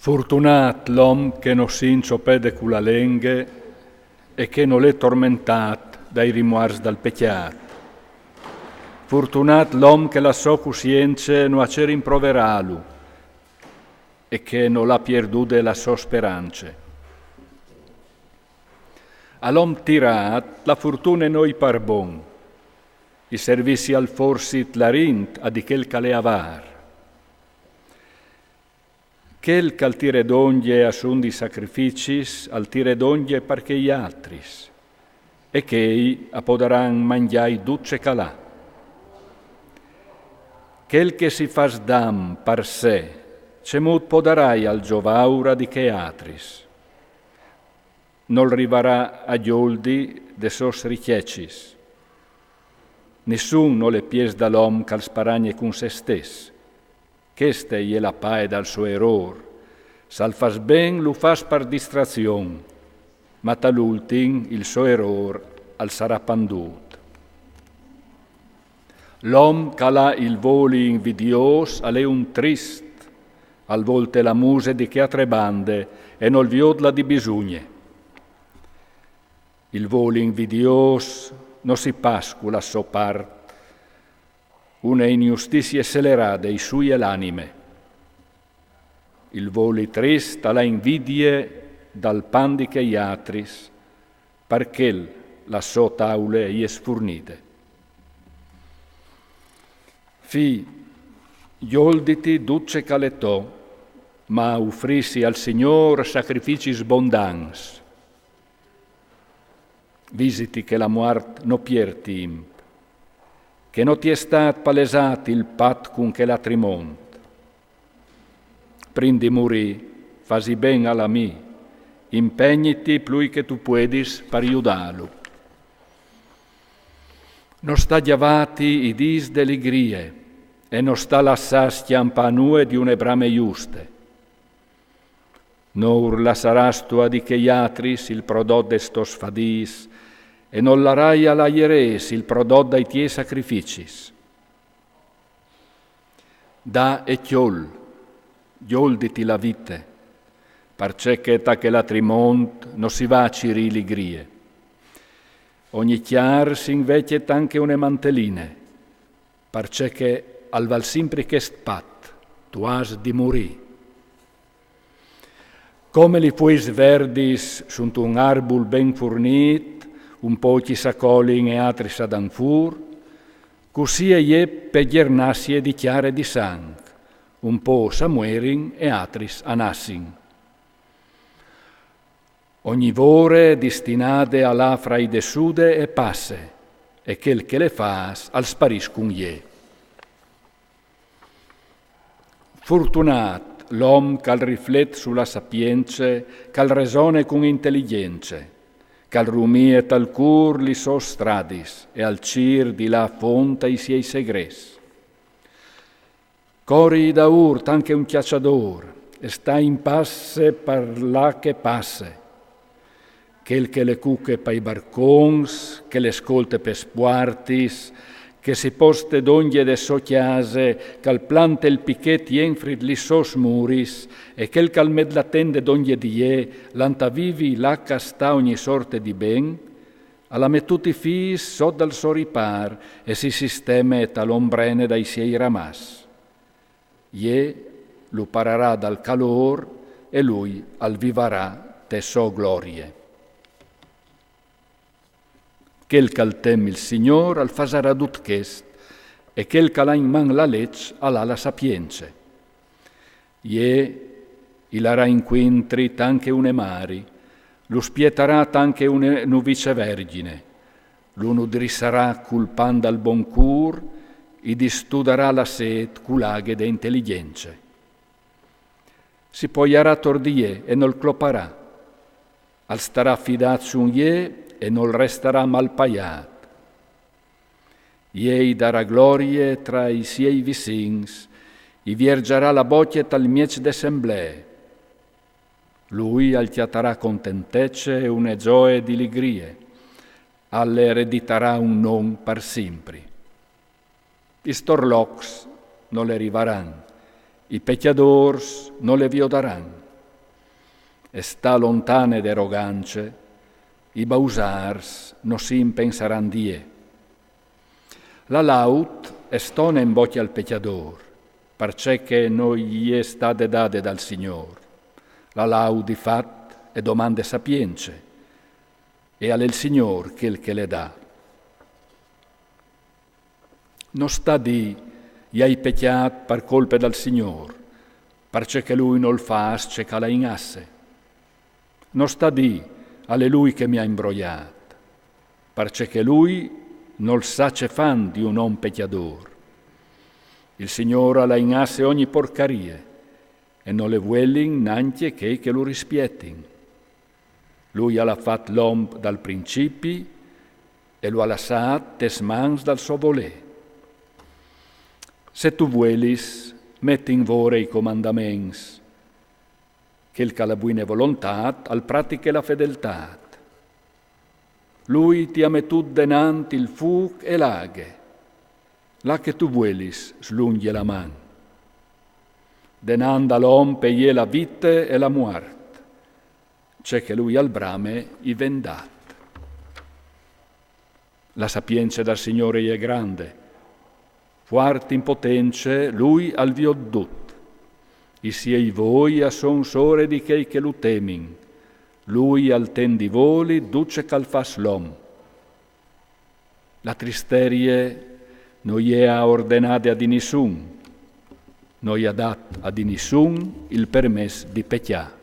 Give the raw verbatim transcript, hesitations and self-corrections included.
Furtunât l'om che no si inciopede cu la lenghe e che nol è tormentât dai rimuars dal pecjât. Furtunât l'om che la sô cussience no à ce rimproverâlu e che nol à pierdude la sô sperance. A l'om tirât la furtune no i par bon, i servissi alforsit la rint a di chel che al è avâr. Chel che al tire dongje a son di sacrificis, al tire dongje par chei altris, e chei a podaran mangjâi dut ce che al à. Chel che si fâs dam par se, cemût podaraial giovâur a di chei altris? Nol rivarà a gjoldi des sôs ricjecis. Nissun nol è piês dal om che al sparagne cun se stes. Cheste e je la pae dal so erôr. Se al fâs ben, lu fâs par distrazion, ma tal ultin il so erôr al sarà pandût. L'om che al à il voli invidiôs al è un trist, al volte la muse di chê altre bande e nol viôt la di bisugne. Il voli invidiôs no si pascula so part, une injustizie scelerade i suie l'anime. Il voli trist al à invidie dal pan di chei altris, par chel la sô taule e je sfurnide. Fi, gjolditi dut ce che al è to, ma ufrissi al Signôr sacrificis bondants. Visiti che la muart no piert timp, che no ti è stât palesât il pat cun chel altri mont. Prin di murî, fasi ben al amì, impegniti plui che tu puedis par judâlu. No sta gjavâti i dîs de ligrie e no sta lassâ scjampâ nuie di une brame juste. No ur lassarâstu a di chei altris il prodot des tôs fadîs, e nol larai a la jerês il prodot dai tiei sacrificis. Da e cjol, gjolditi la vite, parcè che ta chel altri mont no si va a cirî ligrie. Ogni cjar si invecje tant che une manteline, parcè che al vâl simpri chest pat, tu âs di murî. Come li fueis verdis suntun arbul ben furnît, un pôcs a colin e altris a dan fûr, cussì e je pe gjernassie di cjar e di sanc, un pôcs a muerin e altris a nassin. Ogni vore distinade a lâ fraidessude e passe, e chel che le fâs al sparìs cun jê. Furtunât l'om che al riflet su la sapience, che al resone cun inteligjence, che al rumie tal cûr lis sôs stradis e al cîr di lâ font ai siei segrets. Cori daûr tant che un cjaçadôr e sta in passe par là che passe. Chel che le cuche pai barcons, che le scolte pes puartis, che si poste dongje de sô cjase, che al plante il pichet jenfri lis sôs muris, e chel che al met la tende dongje di jê, lant a vivi là che sta ogni sorte di ben, al à metût i fîs sot dal so ripâr e si sisteme ta l'ombrene dai siei ramaçs. Jê lu pararà dal calôr e lui al vivarà te sô glorie. Chel che al tem il Signôr al fasarà dut chest, e chel che al à in man la leç al à la sapience. Jê i larà incuintri tant che une mari, lu spietarà tant che une nuvice vergjine, lu nudrissarà cul pan dal bon cûr, i distudarà la sêt cu la aghe de inteligjence. Si poiarà ator di jê e nol cloparà. Al starà fidât sun jê e nol restarà mal paiât. Jê i darà glorie tra i siei vicins, i viergjarà la bocje tal mieç de semblee. Lui al cjatarà contentece e une zoie di ligrie, al ereditarà un non par simpri. I storlocs no le rivaran, i pecjadôrs no le viodaran. e sta lontane de rogance, i bausars no si impensaran die. La laud e stone in bocchie al pecchador, parcè che no gli è stade dade dal Signor. La laud di fat e domande sapience, e al è il Signor chel che le dà. No sta di: «I hai pecchiat par colpe dal Signor», parcè che lui nol fas ce che la inasse. No sta di: «Al è lui che mi ha imbroiat», parcè che lui nol sa ce fan di un om pecchador. Il Signor la inasse ogni porcarie, e no le vuelin nancje chei che lu rispietin. Lui al ha fat l'om dal principi e lu ha lassat tes mans dal so volè. Se tu vuelis, met in vore i comandaments. Chel che ha la buine volontât al pratiche la fedeltât. Lui ti ha metût denant il fûc e l'aghe. Là che tu vuelis, slungje la man. Denant da l'om pe je la vite e la muart. Ce che lui al brame i ven dat. La sapience dal Signore je grande, fuart in potence, lui al viôt dut. I siei voi a son sore di chei che lu temin, lui al ten di voli duce che al fas l'om. La tristerie no je a ordenade a di nissun, no i ha dat a di nissun il permès di pecjâ.